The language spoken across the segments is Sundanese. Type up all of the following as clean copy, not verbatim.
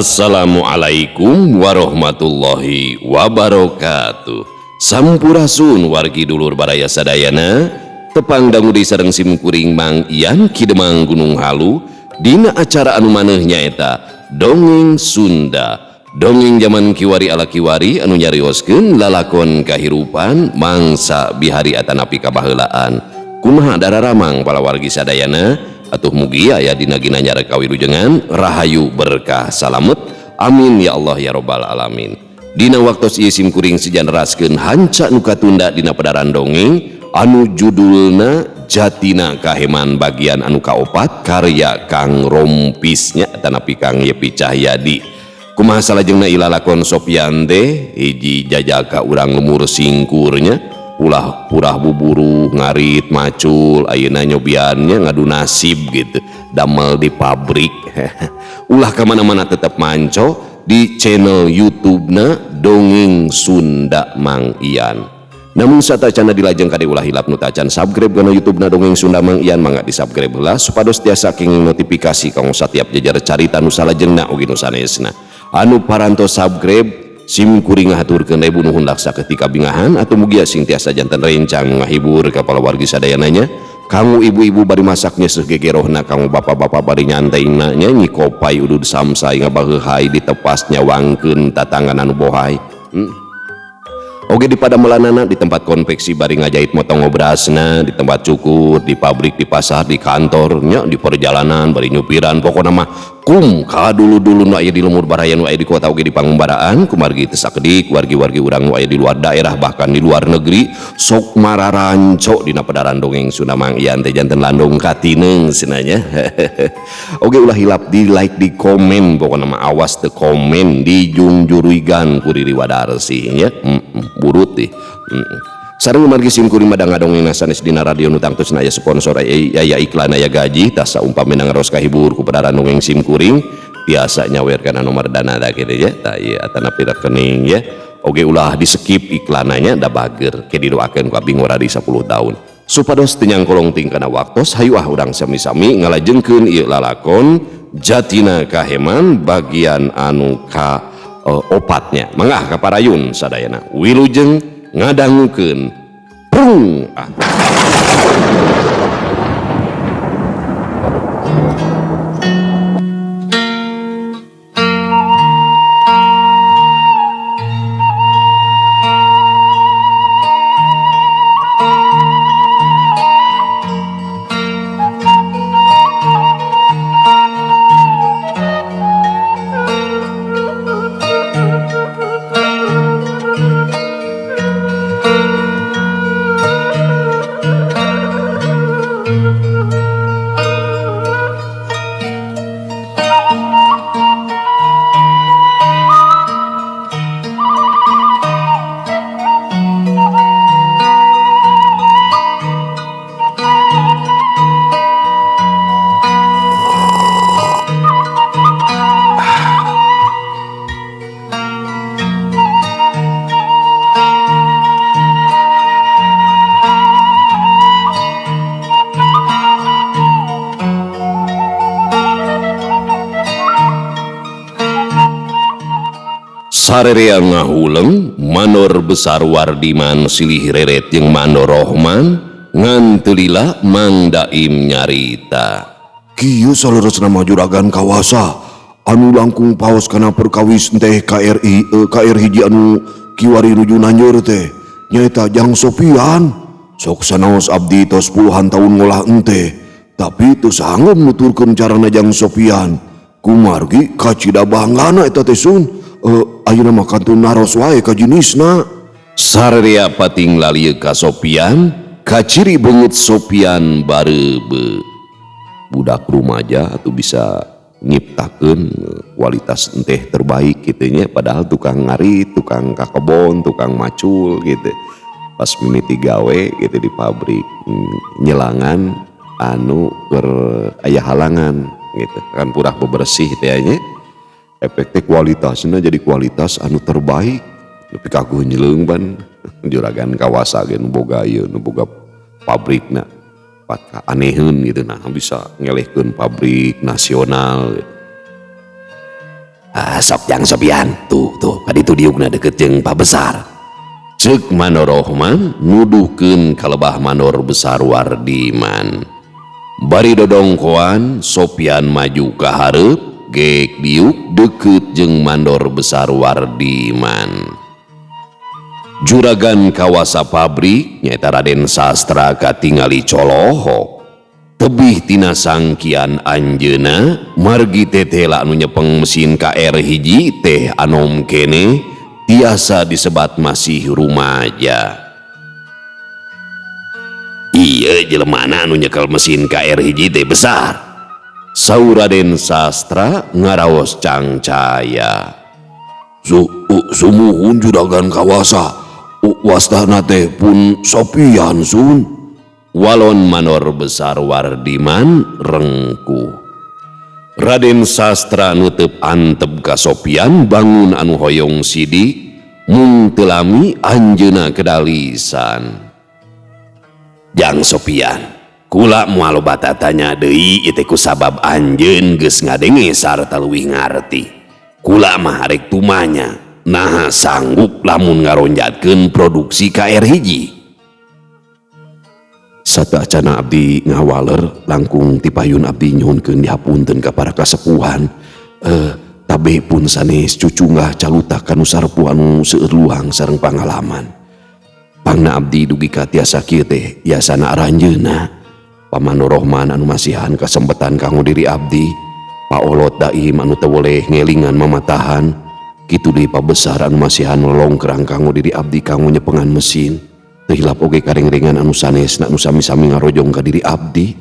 Assalamualaikum warahmatullahi wabarakatuh. Sampurasun wargi dulur baraya sadayana. Tepang dangu di sareng simkuring Mang Ian Ki Demang Gunung Halu dina acara anu maneuh nyaeta Dongeng Sunda. Dongeng zaman kiwari ala kiwari anu nyarioskeun lalakon kahirupan mangsa bihari atanapi kabaheulaan. Kumaha dararamang para wargi sadayana? Atuh mugi aya dina ginanjar kawilujengan rahayu berkah salamet. Amin ya Allah ya robbal alamin. Dina waktos ieu simkuring sejan raskeun hanca nu katunda dina pedaran dongeng anu judulna Jatina Kaheman bagian anu kaopat karya Kang Rompisnya atanapi Kang Yepi Cahyadi. Kumaha salajengna ilalakon Sopian teh hiji jajaka urang lemur singkurnya ulah purah buburu ngarit macul ayeuna nyobiannya ngadu nasib gitu damel di pabrik. Ulah kemana-mana tetap manco di channel YouTube-na Dongeng Sunda Mang Ian. Namun satacana dilajeng kade ulah hilap nu tacan subscribe kana YouTube-na Dongeng Sunda Mang Ian, mangga di-subscribe heula supados tiasa kenging notifikasi kanggo satiap jajar carita nu salajengna oge nu sanesna. Anu parantos subscribe sim kuring ngahaturkeun ribu nuhun laksa ketika bingahan atau mugia sing tiasa janten rencang ngahibur ka palawargi sadayananya. Kanggo ibu-ibu bari masaknya segegerohna, kanggo bapak-bapak bari nyantaina nyanyi kopai udud samsai ngabaheuhai ditepas nyawangkeun tatangan anu bohai. Oge di padamelanana di tempat konveksi bari ngajahit motong obrasna, di tempat cukur, di pabrik, di pasar, di kantornya, di perjalanan bari nyupiran, pokona mah kum ka dulu-dulu nu aya di lemur baraya nu aya di kota oge di pangumbaraan kumargi teu sakedik wargi-wargi urang nu aya di luar daerah bahkan di luar negeri sok mararanco dina pedaran dongeng Sunda Mang Ian teh janten landong katineung cenah. Oge ulah hilap di like, di komen, pokona mah awas teu komen dijungjuruigan ku Riri Wadarsih nya. Burut deh. Sareng margi simkuring mah ngadongeng sanes dina radio nu tangtosna aya sponsor, aya iklan, aya gaji. Tah saumpamina ngaros kahibur ku pedaran dongeng simkuring biasa nyawer kana nomor dana da kitu nya, tah ieu atanapi rekening ya. Oge ulah di skip iklananya da bager ke didoakeun ku abdi ngora di 10 tahun supados teu nyangkolong ting kana waktos. Hayu ah urang sami-sami ngalajengkeun ieu lalakon Jatina Kaheman bagian anu ka opatnya. Mangga kaparayun sadayana wilujeng ngadangukeun prung ah. Sarerea ngahuleng manor besar Wardiman silih reret jeung Mandor Rohman ngan teu lila Mang Daim nyarita. Kieu saleresna mah juragan kawasa anu langkung paos kana perkawis teh KRI, KR hiji anu kiwari nuju nanjeur teh nyaeta Jang Sopian. Sok sanaos abdi tos puluhan tahun ngolah enteh tapi teu sanggup nuturkeun carana Jang Sopian. Kumargi kacida banggana eta teh sun. Ayeuna mah kantun naros wae ka jinisna. Sarerea pating lalieu ka Sopian, kaciri beungeut Sopian bareube. Budak rumaja atuh bisa nyiptakeun kualitas enteh terbaik kitu nya, padahal tukang ngarit, tukang kakebon, tukang macul gitu. Pas mimiti gawe gitu di pabrik nyelangan anu keur aya halangan gitu kan purah bebersih teh nya. Efek teh kualitasna jadi kualitas anu terbaik. Nepi ka nyeleung ban juragan kawasa ge nu boga ieu nu boga pabrikna. Pat aneheun gitu, nah bisa ngelehkeun pabrik nasional gitu. Ah, sok Jang Sopian, tuh tuh kaditu diukna deket jeung Pak Besar. Ceuk Mandor Rohman nuduhkeun ka lebah Mandor Besar Wardiman. Bari dodongkoan Sopian maju ka hareup gek diuk deket jeung Mandor Besar Wardiman. Juragan kawasa pabrik nyaeta Raden Sastra katingali colohok. Tebih tina sangkian anjeuna margi tetela anu nyepeng mesin KR hiji teh anom kene tiasa disebat masih rumaja. Ieu jelemana anu nyekel mesin KR hiji teh besar. Saur Raden Sastra ngaraos cangcaya. Sumuhun juragan kawasa, wastana teh pun Sopian sun. Walon Mandor Besar Wardiman rengkuh. Raden Sastra nutup antep ka Sopian bangun anu hoyong sidik mung teu lami anjeunna kedalisan. Jang Sopian, kula moal loba tatanya deui ieu teh kusabab anjeun geus ngadenge sarta leuwih ngarti. Kula mah arek tumanya naha sanggup lamun ngaronjatkeun produksi KR hiji. Sateuacana abdi ngawaler langkung tipayun abdi nyuhunkeun dihapunten ka para kasepuhan. Tabe pun sanes cucunggah calutak kanu sarepuh anu seueur luang sareng pangalaman. Pangna abdi dugi ka tiasa kieu teh yasana aranjeunna. Paman Rohman anu masihan kasempetan kanggo diri abdi, Paolot Daim anu teu weleh ngelingan mamatahan, kitu deui Pabesar anu masihan lolongkrang kanggo diri abdi kanggo nyepengan mesin. Teu hilap oge karengrengan anu sanesna anu sami-sami ngarojong ka diri abdi.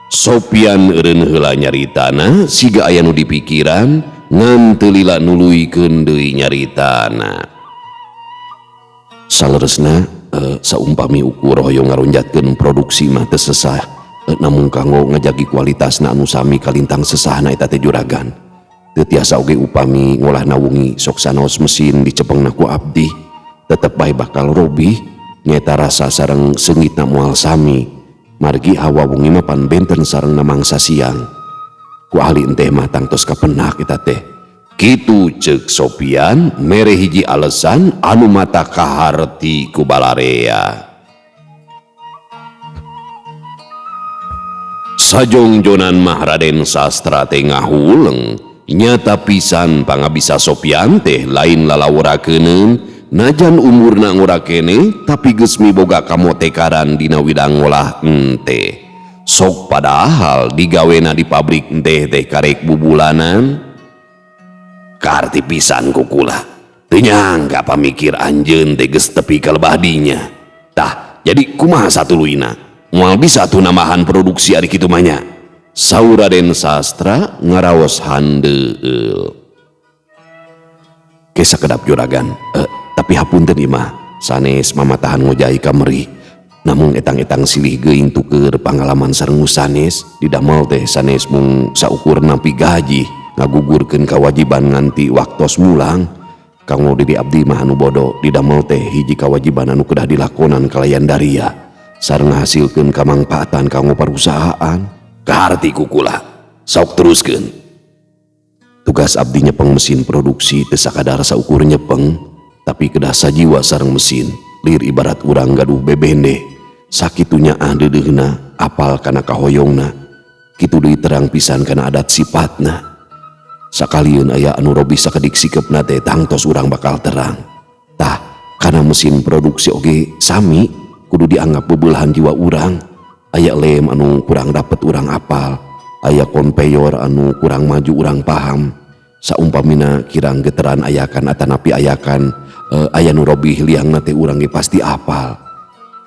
Sopian eureun heula nyaritana siga aya nu dipikiran ngan teu lila nuluykeun deui nyaritana. Saleresna saumpami ukur hoyong ngaronjatkeun produksi mah teu sesah, namung kanggo ngajagi kualitasna anu sami kalintang sesahna eta teh juragan. Teu tiasa oge upami ngolahna wengi sok sanaos mesin dicepengna ku abdi, tetep bae bakal robih. Nyeta rasa sareng seungitna moal sami, margi hawa wengi mah pan benten sareng namangsa siang. Ku ahli enteh mah tangtos kapenak eta teh. Kitu ceuk Sopian mere hiji alesan anu mata kaharti ku balarea. Sajongjonan mah Raden Sastra teh ngahuleng, nyata pisan pangabisa Sopian teh lain lalawurakeuneuun. Najan umurna ngora kene tapi geus miboga kamotekaran dina widang ngolah ente. Sok padahal digawena di pabrik ente teh karek bubulanan. Karti pisan kukula. Teu nyangka pamikir anjeun teh geus tepi ka lebah dinya. Tah, jadi kumaha satuluyna? Moal bisa tuh nambahan produksi ari kitu mah nya. Saur Raden Sastra ngaraos handeueul. Ke sakedap juragan, tapi hapunten imah sanes mamatahan ngojai kameri. Namun etang-etang silih geuing tuker pangalaman sareng nu sanes didamel teh sanes mung saukur nampi gaji ngagugurkeun kawajiban nganti waktos mulang. Kanggo diri abdi mah anu bodo didamel teh hiji kawajiban anu kedah dilakonan kalayan daria sareng ngahasilkeun kamangpaatan kanggo perusahaan. Kaharti kukula sok teruskeun. Tugas abdi nyepeng mesin produksi teu sakadar saukur nyepeng, tapi kedah sajiwa sareng mesin. Lir ibarat urang gaduh bebende, sakitunya ah deudeuhna, apal kana kahoyongna, kitu deui terang pisan kana adat sipatna. Sakalieun aya anu robih sakedik sikepna teh tangtos urang bakal terang. Tah, kana mesin produksi oge sami kudu dianggap bebelahan jiwa urang. Aya lem anu kurang dapet urang apal, aya konveyor anu kurang maju urang paham. Saumpamina kirang geteran ayakan atanapi ayakan, aya nu robih liangna teh urang ge pasti apal.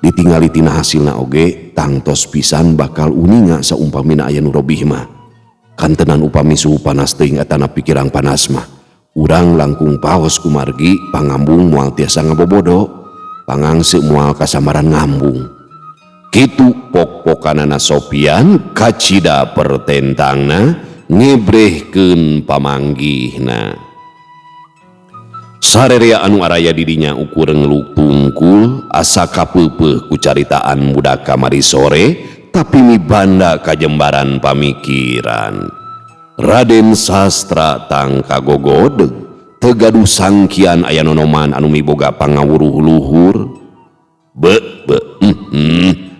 Ditingali tina hasilna oge tangtos pisan bakal uninga saumpamina aya nu robih mah. Kantenan upami suhu panas teuing atanapi kirang panas mah, urang langkung paos kumargi pangambung moal tiasa ngabobodo, pangangse moal kasamaran ngambung. Kitu pok-pokanana Sopian kacida pertentangna ngebrehkeun pamanggihna. Sarerea anu araya didinya ukur ngeluk tungkul asa kapeupeuh ku caritaan budak kamari sore tapi mibanda kajembaran pamikiran. Raden Sastra tang kagogodeg teu gaduh sangkian aya nonoman anu miboga pangawuruh luhur. Be be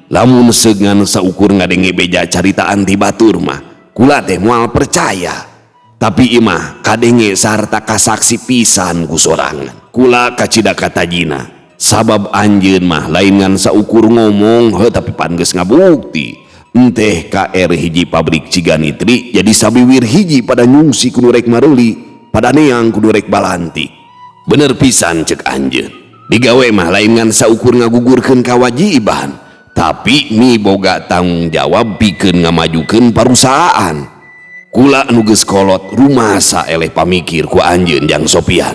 lamun seungan saukur ngadenge beja caritaan ti batur mah kula teh moal percaya. Tapi imah kadenge sarta kasaksi pisan ku sorangan. Kula kacida katajina sabab anjeun mah lain ngan saukur ngomong heuh tapi pan geus ngabukti. Enteh KR hiji pabrik Ciganitri jadi sabiwir hiji pada nyungsi kudu rek mareuli pada neang kudu rek balantik. Bener pisan cek anjeun. Digawe mah lain ngan saukur ngagugurkeun kawajiban, tapi miboga tanggung jawab pikeun ngamajukeun parusahaan. Kula anu geus kolot rumasa eleh pamikir ku anjeun Jang Sopian.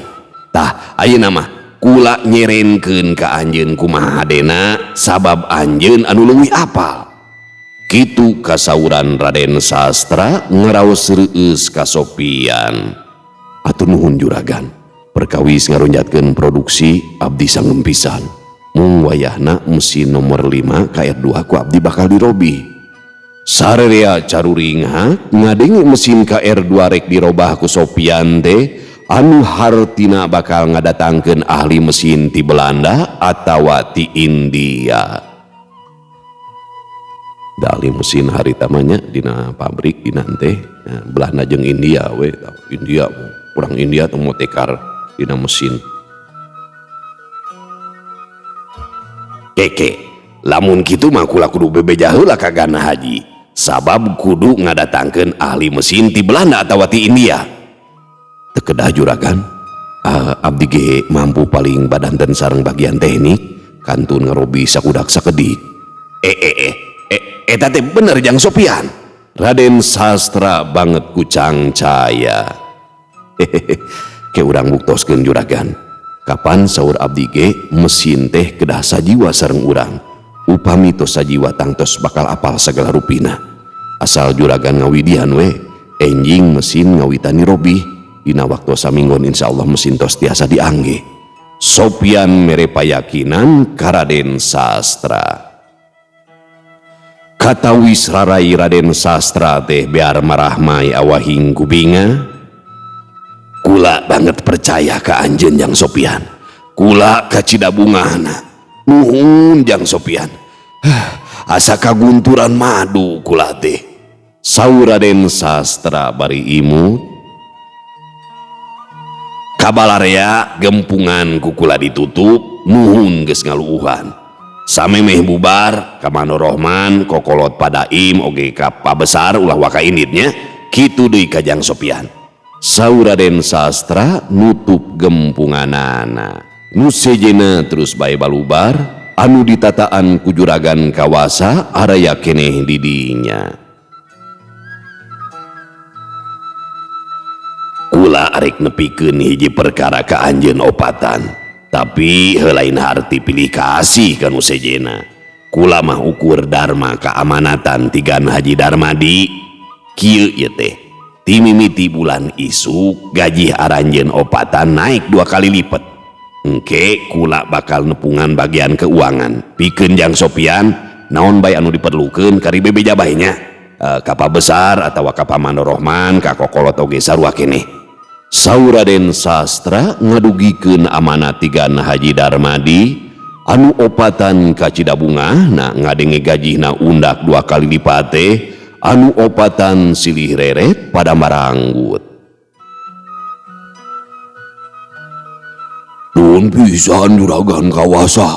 Tah ayeuna mah kula nyerenkeun ka anjeun kumaha hadena sabab anjeun anu leuwih apal. Kitu kasauran Raden Sastra ngaraos reueus ka Sopian. Atur nuhun juragan, perkawis ngaronjatkeun produksi abdi sangem pisan. Mung wayahna mesin nomor 5 KR2 ku abdi bakal dirobih. Sarerea caruringhak ngadenge mesin KR2 rek dirobah ku Sopian teh anu hartina bakal ngadatangkeun ahli mesin ti Belanda atawa ti India. Ahli mesin harita mah nya dina pabrik dina teh Belanda jeung India we, India kurang India teh motekar dina mesin. Keke lamun kitu mah kula kudu bebeja heula ka Gana Haji sabab kudu ngadatangkeun ahli mesin ti Belanda atawa ti India. Teu kedah juragan, abdi ge mampu paling badanten sareng bagian teknik kantun ngarobi sakudak sakedik. Eta teh bener Jang Sopian. Raden Sastra banget ku cangcaya. Hehehe, ke urang buktoskeun juragan. Kapan saur abdi ge mesin teh kedah sajiwa sareng urang. Upami tos sajiwa tangtos bakal apal sagala rupina. Asal juragan ngawidian we, enjing mesin ngawitani robih. Dina waktu saminggon insyaallah mesin tos tiasa diangge. Sopian mere payakinan ka Raden Sastra. Katawis rarai Raden Sastra teh biar marahmai awahing kubinga. Kula banget percaya ka anjeun Jang Sopian. Kula kacida bungahna. Nuhun Jang Sopian. Asa kagunturan madu kula teh. Saur Raden Sastra bari imut. Kabalarea gempungan ku kula ditutup, nuhun geus ngaluuhan. Samemeh bubar ka Mano Rohman kokolot padaim oge ka pabesar ulah waka inditnya kitu deui ka Jang Sopian. Saur Raden Sastra nutup gempunganana. Nu sejenna terus bae balubar anu ditataan ku juragan kawasa araya keneh di dinya. Kula arek nepikeun hiji perkara ka anjeun opatan. Tapi lain harti pilih kasih ka nu sejenna. Kula mah ukur dharma keamanatan tigan Haji Darmadi. Kieu ieu teh timimiti bulan isuk gaji aranjeun opatan naik 2 kali lipat. Engke kula bakal nepungan bagian keuangan pikeun Jang Sopian naon bae anu diperlukeun kari bebeja bae nya. Ka pabesar atawa ka Pamano Rohman ka kokolot oge sarua keneh. Saur Raden Sastra ngadugikeun amanat tigan Haji Darmadi anu opatan kacida bungahna ngadenge gajihna undak 2 kali lipat teh anu opatan silih reret pada maranggut. Nuhun pisan juragan kawasa,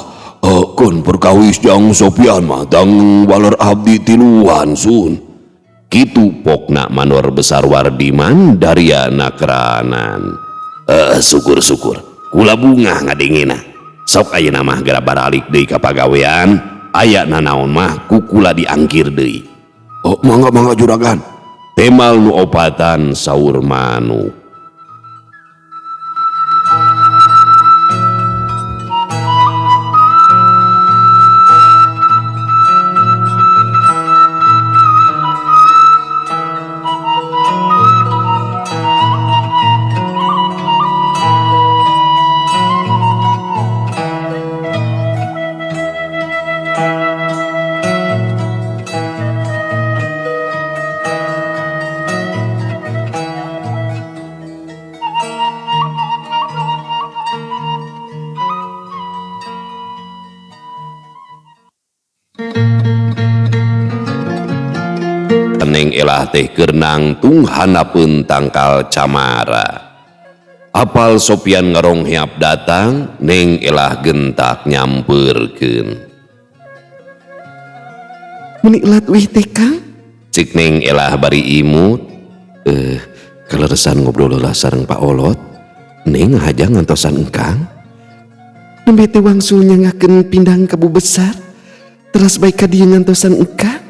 keun perkawis Jang Sopian mah tang waler abdi tiluan sun. Kitu pokna Manor Besar Wardiman daria nakranan. Syukur-syukur kula bungah ngadengena. Sok ayeuna mah geura baralik deui ka pagawean, aya nanaon mah ku kula diangkir deui. Oh, mangga-mangga juragan. Temal nu opatan saur manuk. Neng Elah teh keur nangtung handapeun tangkal camara. Apal Sopian ngarongheap datang, Neng Elah gentak nyampeurkeun. Meni lat wih teh Kang? Cek Neng Elah bari imut. Kaleresan ngobrol heula sareng Pak Olot. Neng ngahaja ngantosan engkang. Nembe teh wangsul nyangakeun pindang ka Bu Besar. Teras bae ka dieu ngantosan engkang.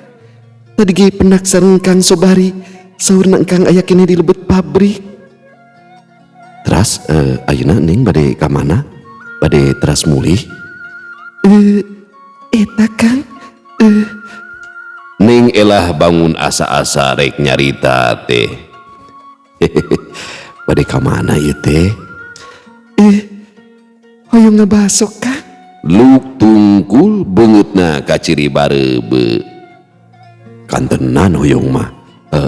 Tadi ge pendak sareng Kang Sobari, saurna engkang aya keneh di lebet pabrik. Teras ayeuna Neng bade ka mana? Bade teras mulih? Eta Kang. Neng Elah bangun asa-asa rek nyarita teh. Bade ka mana ieu teh? Hoyong ngabaso Kang. Luk tungkul beungeutna kaciri bareube. Kantenan hoyong mah.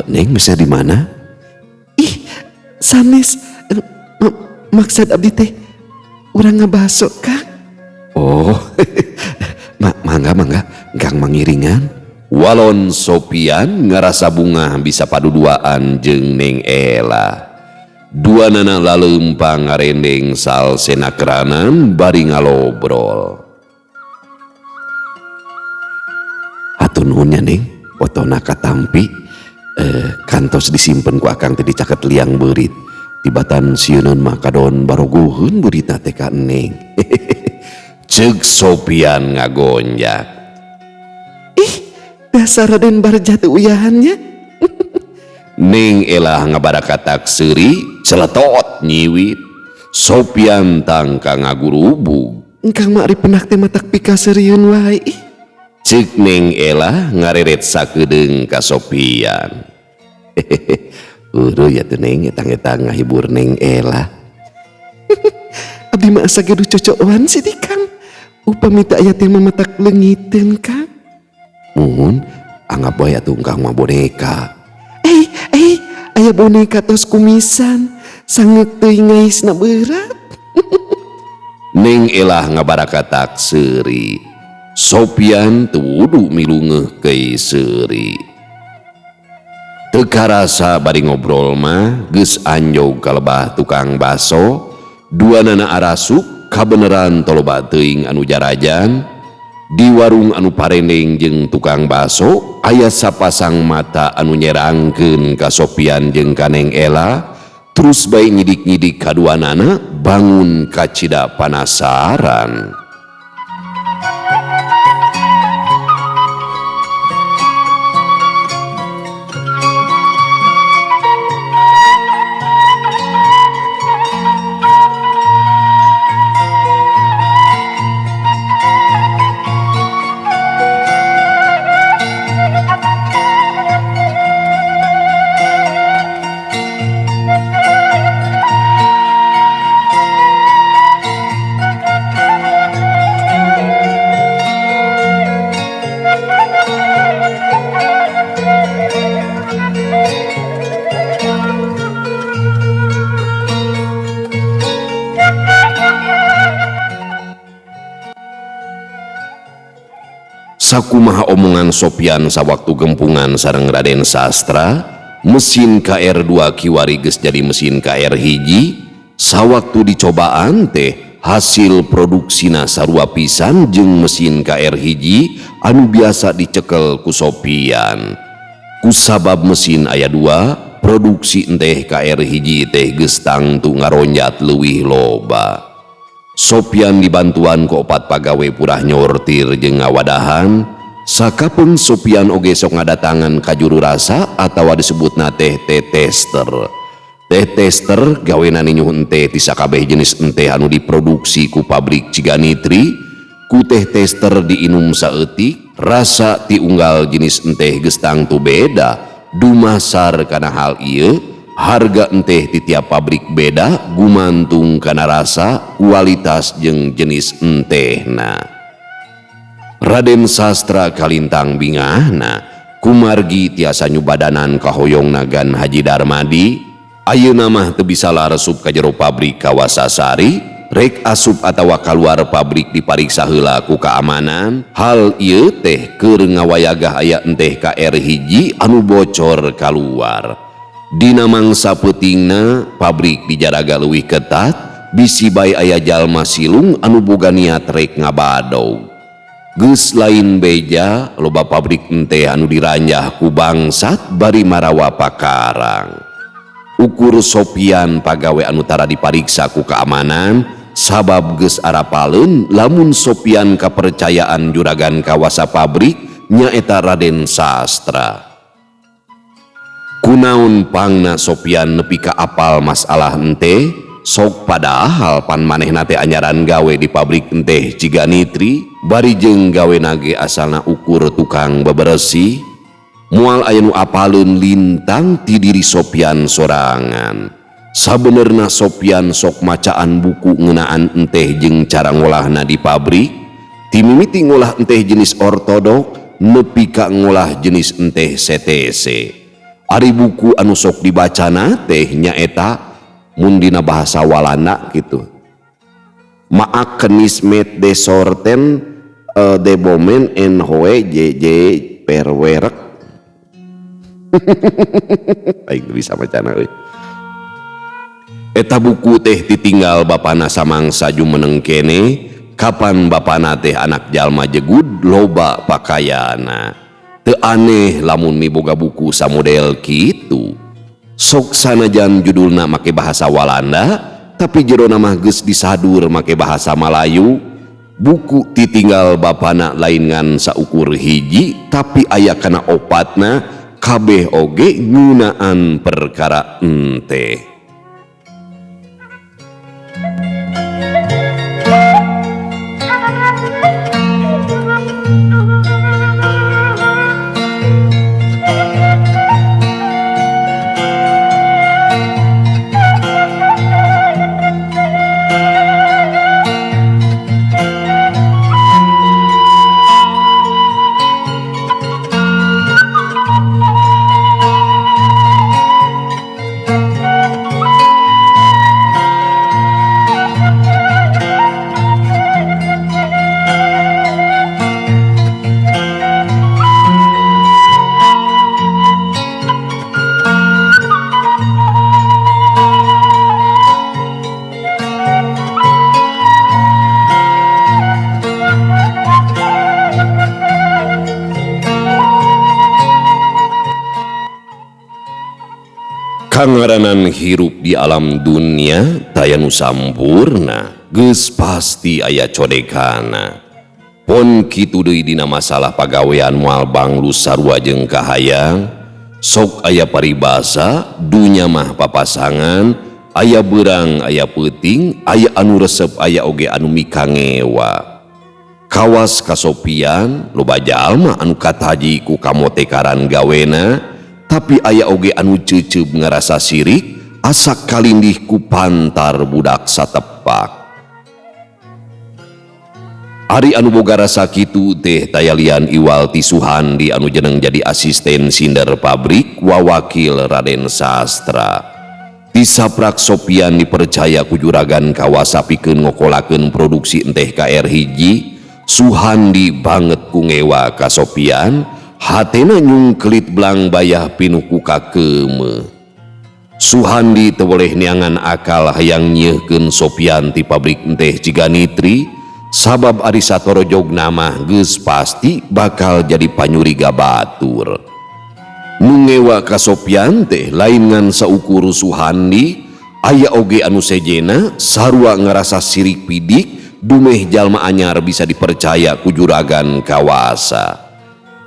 Neng bisa di mana? Ih, sanes maksud abdi teh urang ngabaso Kang. Oh. Mangga mangga, Kang mangiringan. Walon Sopian ngarasa bungah bisa paduduaan jeung Neng Elah. Dua nana laleumpang ngarendeng sal senakranan bari ngalobrol. Hatur nuhun nya Neng, otona katampi kantos disimpen ku akang teh dicaket liang beurit. Tibatan sieuneun mah kadon barogoheun beuritna teh ka Neng. Ceuk Sopian ngagonjak. Ih, dasar Raden Barja teu uyahannya. Neng Elah ngabarakatak seuri celetot nyiwit. Sopian tangka ngagurubug. Engkang mah ari penak teh matak pikaseurieun wae. Ih. Ceuk Neng Elah ngareret sakedeung ka Sopian. Heueuh ya teh Neng, etang-etang ngahibur Neng Elah. Abdi mah asa gaduh cocokan sih di Kang. Upami teu aya teh mah matak leungiteun Kang. Muhun anggap wae atuh engkang mah boneka. Aya boneka tos kumisan, sangeuk teuing ngaisna beurat. Neng Elah ngabarakatak seuri. Sopian teu wudu milu ngeuhkeuy seuri. Teu karasa bari ngobrol mah geus anjog ka lebah tukang baso, duanana arasuk kabeneran toloba teuing anu jarajan. Di warung anu parendeng jeung tukang baso aya sapasang mata anu nyerangkeun ka Sopian jeung ka Neng Elah, terus bae nyidik-nyidik kaduanana bangun kacida panasaran. Sakumaha omongan Sopian sawaktu gempungan sareng Raden Sastra, mesin KR2 kiwari geus jadi mesin KR hiji, sawaktu dicobaan teh hasil produksina sarua pisan jeung mesin KR hiji anu biasa dicekel ku Sopian. Kusabab mesin aya 2, produksi enteh KR hiji teh geus tangtu ngaronjat leuwih loba. Sopian dibantuan ku opat pagawe purah nyortir jeung ngawadahan. Sakapeung Sopian oge sok ngadatangan ka juru rasa atawa disebutna teh teh tester. Teh tester gawena ninyuh enteh ti sakabeh jenis enteh anu diproduksi ku pabrik Ciganitri. Ku teh tester diinum saeutik, rasa ti unggal jenis enteh geus tangtu beda. Dumasar kana hal ieu, harga enteh ti tiap pabrik beda gumantung kana rasa, kualitas jeung jenis entehna. Raden Sastra kalintang bingahna kumargi tiasa nyubadanan kahoyong nagan Haji Darmadi. Ayeuna mah teu bisa laresup ka jero pabrik Kawasasari, Rek asup atawa kaluar pabrik dipariksa heula ku keamanan. Hal ieu teh keur ngawayagah aya enteh KR hiji anu bocor kaluar. Dina mangsa peutingna pabrik dijaraga leuwih ketat, bisi bae aya jalma silung anu boga niat rek ngabadog. Geus lain beja, loba pabrik enteh anu diranjah ku bangsat bari marawa pakarang. Ukur Sopian pagawe anu tara dipariksa ku keamanan, sabab geus arapaleun lamun Sopian kapercayaan juragan kawasa pabrik nyaeta Raden Sastra. Kunaon pangna Sopian nepi ka apal masalah enteh, sok padahal pan manehna teh anyaran gawe di pabrik enteh Ciganitri, bari jeung gawe nage asalna ukur tukang beberesih, moal aya nu apaleun lintang ti diri Sopian sorangan. Sabenerna Sopian sok macaan buku ngeunaan enteh jeung cara ngolahna di pabrik, ti mimiti ngolah enteh jenis ortodok nepi ka ngolah jenis enteh CTC. Ari buku anu sok dibacana teh nyaeta mun dina bahasa Walanda gitu. Maak met de sorten de bomen en hoe JJ perwerek. Aing bisa macana euy. Eta buku teh ditinggal bapana samangsa jumeneng kene, kapan bapana teh anak jalma jegud loba pakayana. Teu aneh lamun miboga buku samodel kitu. Sok sanajan judulna make bahasa Walanda, tapi jerona mah geus disadur make bahasa Malayu. Buku titinggal bapana lain ngan saukur hiji, tapi aya kana opatna kabeh oge ngeunaan perkara enteh. Kangaranan hirup di alam dunia taya nu sampurna, geus pasti aya codekana. Pon kitu deui dina masalah pagawean moal banglu sarua jeung kahayang, sok aya paribasa dunya mah papasangan, aya beurang aya peuting, aya anu resep aya oge anu mikangewa. Kawas kasopian loba jalma anu kataji ku kamotekaran gawena, tapi aya oge anu ceuceub ngarasa sirik asak kalindih ku pantar budak satepak. Ari anu boga rasa kitu teh tayalian iwal ti Suhandi anu jeneng jadi asisten sinder pabrik wawakil Raden Sastra. Tisaprak Sopian dipercaya ku juragan kawasa pikeun ngokolakeun produksi enteh KR hiji, Suhandi banget ku ngewa ka Sopian, hatena nyungkelit belang bayah pinuh ku kakeumeeh. Suhandi teu boleh neangan akal hayang nyeuhkeun Sopian ti pabrik enteh Ciganitri, sabab ari satorojogna mah geus pasti bakal jadi panyuriga batur. Nu ngewa ka Sopian teh lain ngan saukur Suhandi, aya oge anu sejena sarua ngarasa sirik pidik dumeh jalma anyar bisa dipercaya ku juragan kawasa.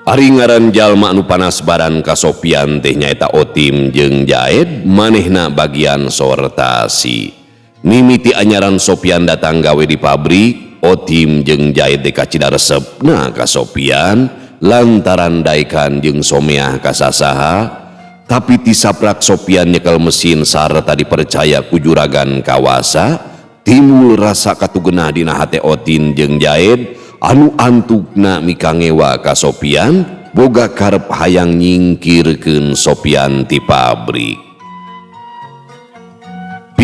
Ari ngaran jalma anu panas baran ka Sopian teh nyaeta Otim jeung Jaed, manehna bagian sortasi. Mimiti anyaran Sopian datang gawe di pabrik, Otim jeung Jaed teh kacida resepna ka Sopian lantaran daekan jeung someah ka sasaha, tapi tisaprak Sopian nyekel mesin sarta dipercaya ku juragan kawasa, timbul rasa katugenah dina hate Otin jeung Jaed anu antukna mikangewa ka Sopian boga karep hayang nyingkirkeun Sopian ti pabrik.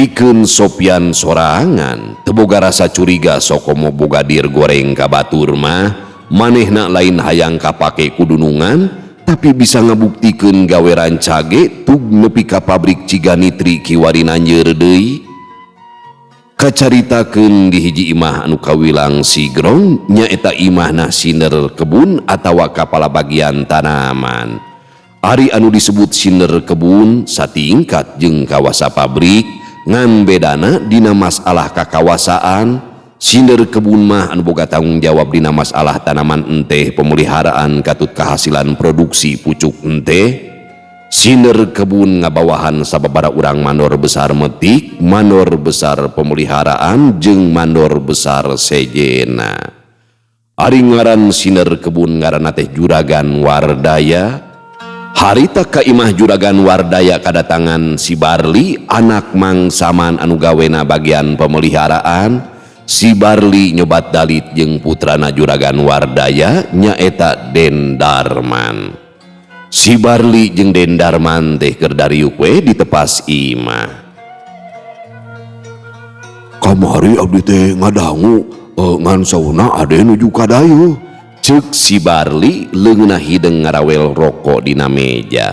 Pikeun Sopyan sorangan teu boga rasa curiga sokomo boga dir goreng ka batur mah manehna lain hayang kapake ku dunungan tapi bisa ngabuktikeun gawe rancage tug nepi ka pabrik Ciganitri kiwari nanjeur deui. Kacaritakeun di hiji imah anu kawilang sigrong nyaeta imahna siner kebun atawa kapala bagian tanaman. Ari anu disebut siner kebun satingkat jeung kawasa pabrik ngan bedana dina masalah kakawasaan. Siner kebun mah anu boga tanggung jawab dina masalah tanaman enteh pemeliharaan katut kahasilan produksi pucuk enteh. Siner kebun ngabawahan sababara urang mandor besar metik, mandor besar pemeliharaan jeung mandor besar sejena. Ari ngaran siner kebun ngaranna teh Juragan Wardaya. Harita ka imah Juragan Wardaya kadatangan si Barli anak Mang Saman anu gawena bagian pemeliharaan. Si Barli nyobat dalit jeung putrana Juragan Wardaya nyaeta Den Darman. Si Barli jeung Den Darman teh keur dariuk we di tepas imah. Kamari abdi teh ngadangu ngan sauna ade nuju ka dayeuh. Ceuk si Barli leungeunna hideung ngarawel rokok dina meja.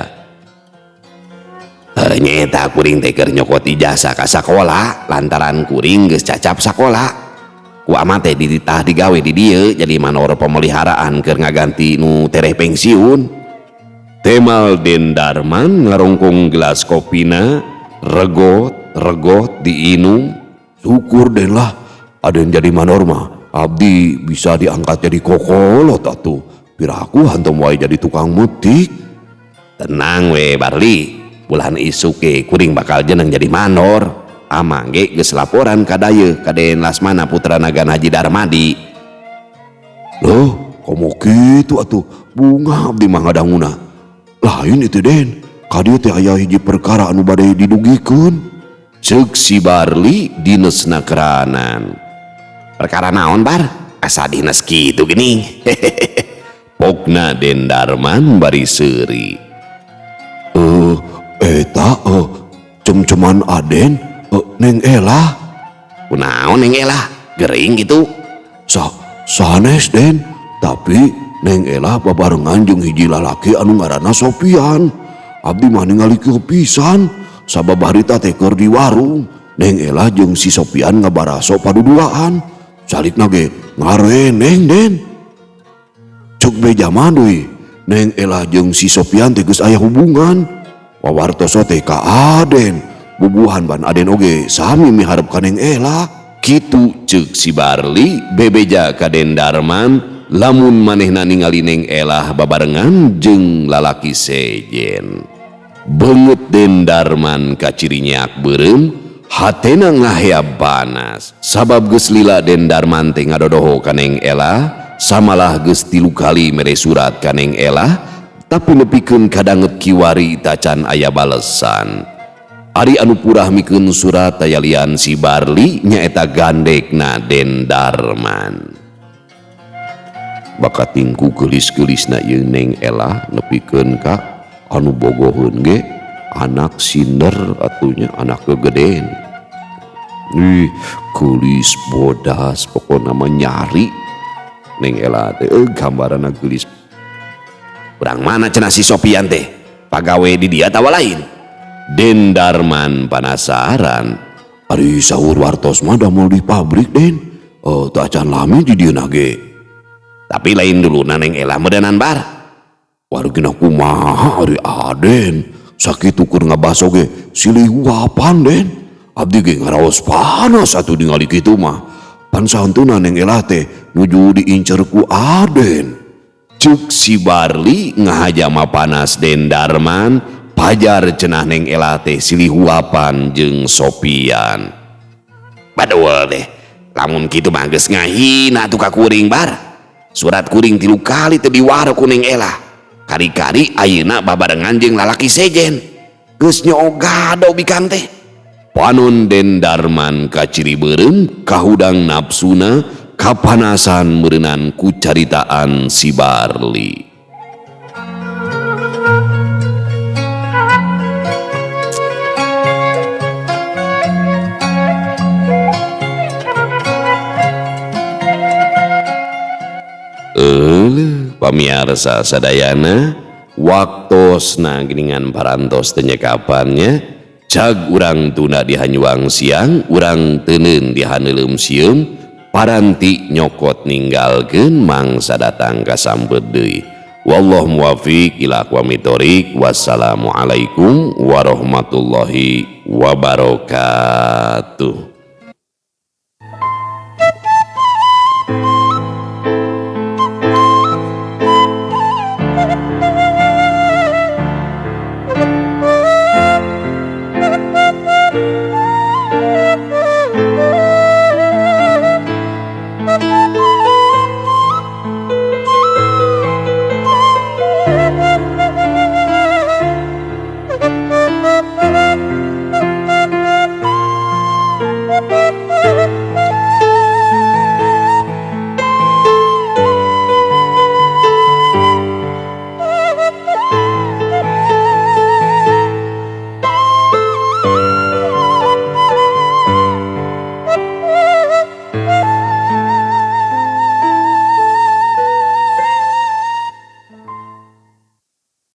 Nyaeta kuring teh keur nyokot ijazah ka sakola lantaran kuring geus cacap sakola. Ku ama teh dititah digawe di dieu jadi manor pemeliharaan keur ngaganti nu tereh pensiun. Temal Den Darman ngarongkong gelas kopina, regot-regot diinum. Syukur Den lah, aden jadi manor mah abdi bisa diangkat jadi kokolot atuh. Piraku hantom wae jadi tukang metik. Tenang we Barli, bulan isuk ge kuring bakal jeneng jadi mandor. Amang ge geus laporan ka dayeuh ka Den Lasmana putrana Gan Haji Darmadi. Loh, komo kitu atuh, bunga abdi mah ngadanguna. Lain itu Den, ka dieu teh aya hiji perkara anu bade didugikeun. Ceuk si Barli dinesna keranan. Perkara naon Bar? Asa dines kitu geuning. Pokna Den Darman bari seuri. Eta cem-ceman aden Neng Elah. Kunaon Neng Elah? Gering gitu. Sanes Den, tapi Neng Elah babarengan jeung hiji lalaki anu ngaranna Sopian. Abdi mah ningali pisan sabab harita teh keur di warung. Neng Elah jeung si Sopian ngabaraso paduduaan. Salikna ge ngareneng Den. Cuk beja mah deui, Neng Elah jeung si Sopian teh geus aya hubungan. Wawartoso teh ka Aden. Bubuhan ban Aden oge sami miharep ka Neng Elah. Kitu ceuk si Barli bebeja ka Den Darman lamun manehna ningali Neng Elah babarengan jeung lalaki sejen. Beungeut Den Darman kacirinyak beureum, hatena ngahea panas. Sabab geus lila Den Darman teh ngadodoho ka Neng Elah, samalah geus 3 kali mere surat ka Neng Elah, tapi nepikeun kadanget kiwari tacan aya balesan. Ari anu purah mikeun surat tayalian si Barli nyaeta gandekna Den Darman. Bakatingku geulis-geulisna ieu Neng Elah nepikeun ka anu bogoheun ge anak sinder atunya anak kegeden. Ih, geulis bodas pokona mah nyari Neng Elah teh gambaranna geulis. Urang mana cenah si Sopian teh? Pagawe di dia tawa lain. Den Darman panasaran. Ari sahur wartos mah damel di pabrik Den. Teu acan lami di dieu ge. Tapi lain dulu Neng Elah medanan bar. Wargina kumaha ari Aden. Sakitu keur ngabaso ge silih huapan Den. Abdi ge ngaraos panas atuh ningali kitu mah. Pan sahuntuna Neng Elah teh nuju diincer ku Aden. Cuk si Barli ngahaja mah panas Den Darman. Pajar cenah Neng Elah teh silih huapan jeung Sopian. Baduel teh lamun kitu mah geus ngahina atuh ka kuring bar. Surat kuring 3 kali teu diwaro ku Neng Elah. Kari-kari ayeuna babarengan jeung lalaki sejen. Geus nyogado bikang teh. Panon Den Darman kaciri beureum kahudang nafsuna kapanasan meureunan ku caritaan si Barli. Pamiarsa sadayana, waktosna geningan parantos teu nyekapannya. Cag urang tunda di hanyuang siang, urang teuneun di haneuleum sieum, paranti nyokot ninggalkeun mangsa datang kasampeu deui. Wallahu muwafiq ila aqwamit thoriq. Wassalamualaikum warahmatullahi wabarakatuh.